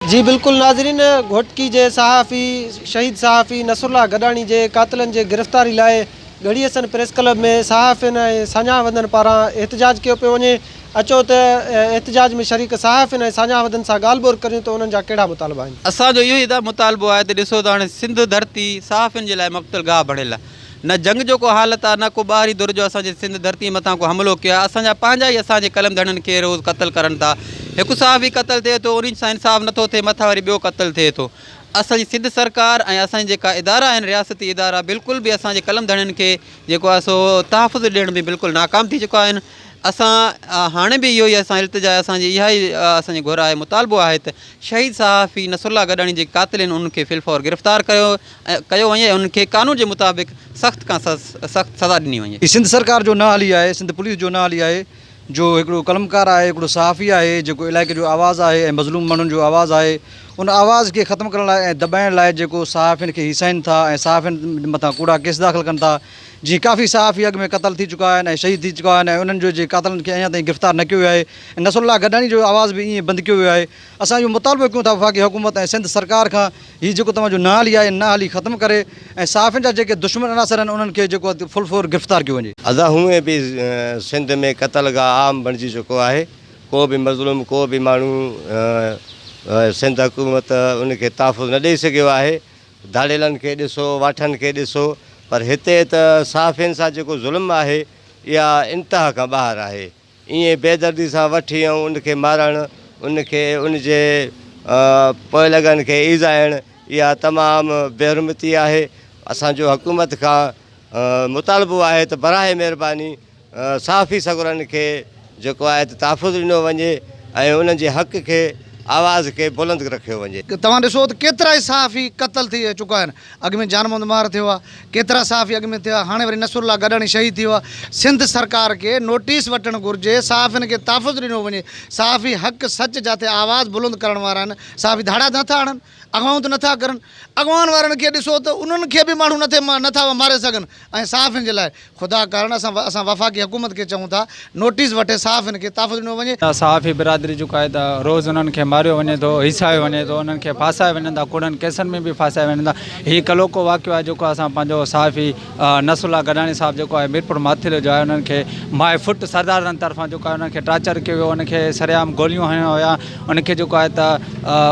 جي بلڪل ناظرين گهوٽڪي جي صحافي شهيد صحافي نصرالله گڏاڻي جي قاتلن جي گرفتاري لاء ڳڙهي حسن پريس ڪلب ۾ صحافين ۽ ساڃاهه وندن پاران احتجاج ڪيو پيو وڃي اچو ته احتجاج ۾ شريڪ صحافين ۽ ساڃاهه وندن سان ڳالهه ٻولهه ڪريون ته انهن جا ڪهڙا مطالبا آهن. اسان جو اهو ئي ادا مطالبو آهي ته ڏسو ته هاڻي سنڌ ڌرتي صحافين جي لاء مقتل گاهه بڻيل آهي نه جنگ جو ڪو حالت آهي نه ڪو ٻاهرين ڌر جو اسان جي سنڌ ڌرتي مٿان ڪو حملو ڪيو آهي اسان جا پنهنجا ئي اسان جي قلم ڌڻين کي روز قتل ڪرن ٿا هڪ صحافي قتل ٿئي ٿو انهي سان انصاف نٿو ٿئي مٿان وري ٻيو قتل ٿئي ٿو اسان جي سنڌ سرڪار ۽ اسان جي جيڪا ادارا آهن رياستي ادارا بلڪل به اسان جي قلم ڌڻين کي جيڪو آهي سو تحفظ ڏيڻ ۾ بلڪل ناڪام ٿي چڪا آهن اسان هاڻي به اهو ئي اسان التجا آهي اسان جي اها ئي اسان جي گهر آهي مطالبو آهي ته شهيد صحافي نصرالله گڏاڻي جي قاتلين انهن کي في الفور گرفتار ڪيو ڪيو وڃي ۽ انهن کي قانون جي مطابق سخت کان سخت سزا ڏني وڃي. هي سنڌ سرڪار جو نااهلي آهي سنڌ پوليس جو نااهلي آهي جو هڪڙو قلمڪار آهي هڪڙو صحافي آهي جيڪو علائقي جو آواز آهي ۽ مظلوم ماڻهن جو آواز آهي ان آواز کي ختم ڪرڻ لاء ۽ دٻائڻ لاء جيڪو صحافين کي هيسائين ٿا ۽ صحافين مٿان ڪوڙا ڪيس داخل ڪن ٿا جيئن ڪافي صحافي اڳ ۾ قتل ٿي چڪا آهن ۽ شهيد ٿي چڪا آهن ۽ انهن جو جي قاتلن کي اڃا تائين گرفتار نه ڪيو ويو آهي ۽ نصر الله گڏاڻي جو آواز به ائين بند ڪيو ويو آهي اسان اهو مطالبو ڪيون ٿا وفاقي حڪومت ۽ سنڌ سرڪار کان هي جيڪو توهان جو نااهلي آهي نااهلي ختم ڪري ۽ صحافين جا جيڪي دشمن عناصر آهن انهن کي جيڪو آهي فل فور گرفتار ڪيو وڃي. ادا هونئن به سنڌ ۾ قتل گاهه عام بڻجي چڪو آهي ڪو به مظلوم ڪو به ماڻهو سنڌ حڪومت ان کي تحفظ نه ڏئي سگهيو آهي ڌاڙيلن کي ڏسو، واٺن کي ڏسو پر هتي ته صحافين سان جيڪو ظلم آهي اها انتها کان ٻاهر آهي. ائين بيدردي سان وٺي ۽ ان کي مارڻ، ان کي ان جي پوئلڳن کي ايذائڻ اها تمام بيحرمتي آهي. اسان جو حڪومت کان مطالبو آهي ته براهه مهرباني صحافي سڳورن کي جيڪو آهي ته تحفظ ڏنو وڃي ۽ انهن جي حق کي آواز کي بلند رکيو وڃي. توهان ڏسو ته ڪيترائي صحافي قتل ٿي چڪا آهن اڳ ۾ جان محمد مهر ٿيو آهي ڪيترا صحافي اڳ ۾ ٿيا هاڻي وري نصر الله گڏاڻي شهيد ٿي ويو آهي سنڌ سرڪار کي نوٽيس وٺڻ گهرجي صحافين کي تحفظ ڏنو وڃي صحافي حق سچ جاٿي آواز بلند ڪرڻ وارا آهن صحافي ڌاڙا نٿا هڻن اغوائون ته نٿا ڪرن اغوائن وارن کي ڏسو ته انهن کي به ماڻهو نٿي نٿا ماري سگهن ۽ صحافين جي لاء خدا ڪارڻ اسان اسان وفاقي حڪومت کي چئون ٿا نوٽيس وٺي صحافين کي تحفظ ڏنو وڃي. صحافي برادري جيڪو آهي ته روز انهن کي ماريو وڃي ٿو هيسايو وڃي ٿو انهن کي ڦاسايو وڃن ٿا ڪوڙن ڪيسن ۾ به ڦاسايو وڃن ٿا هي ڪلهوڪو واقعو آهي جيڪو اسان پنهنجو صحافي نصر الله گڏاڻي صاحب جيڪو آهي ميرپور ماٿيلو جو آهي انهن کي مائي ڦٽ سردارن طرفان جيڪو آهي انهن کي ٽارچر ڪيو ويو ان کي سرعام گوليون هنيو ويا ان کي جيڪو آهي ته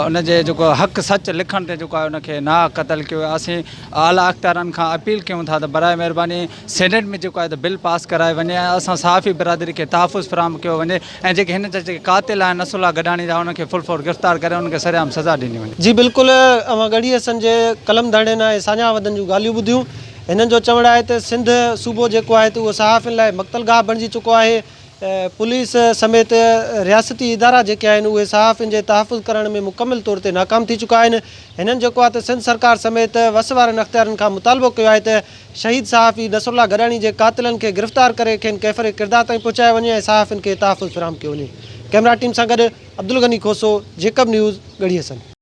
ان جي جيڪو حق سچ لکڻ تي جيڪو آهي ان کي ناحق قتل ڪيو ويو اسين اعليٰ اختيارن کان اپيل ڪيون ٿا ته براء مهرباني سينيٽ ۾ جيڪو آهي ته بل پاس ڪرايو وڃي ۽ اسان صحافي برادري کي تحفظ فراهم ڪيو وڃي ۽ جيڪي هن جا جيڪي قاتل آهن نصر الله گڏاڻي جا انهن کي فل فور گرفتار ڪري انهن کي سرعام سزا ڏني وڃي. جي بلڪل اوهان ڳڙهي حسن جي قلم ڌڻين ۽ ساڃاهه وڌن جون ڳالهيون ٻڌيون هنن جو چوڻ آهي ته سنڌ صوبو جيڪو آهي ته اهو صحافين لاء مقتل گاهه بڻجي چڪو آهي پوليس سميت رياستي ادارا جيڪي آهن اهي صحافين جي تحفظ ڪرڻ ۾ مڪمل طور تي ناڪام ٿي چڪا آهن هنن جيڪو آهي ته سنڌ سرڪار سميت وس وارن اختيارين کان مطالبو ڪيو آهي ته شهيد صحافي نصرالله گڏاڻي جي قاتلن کي گرفتار ڪري کين ڪيفر ڪردار تائين پهچايو وڃي ۽ صحافين کي تحفظ فراهم ڪيو وڃي ڪئميرا ٽيم سان گڏ عبدالغني کوسو، جيڪب نيوز، ڳڙهي حسن.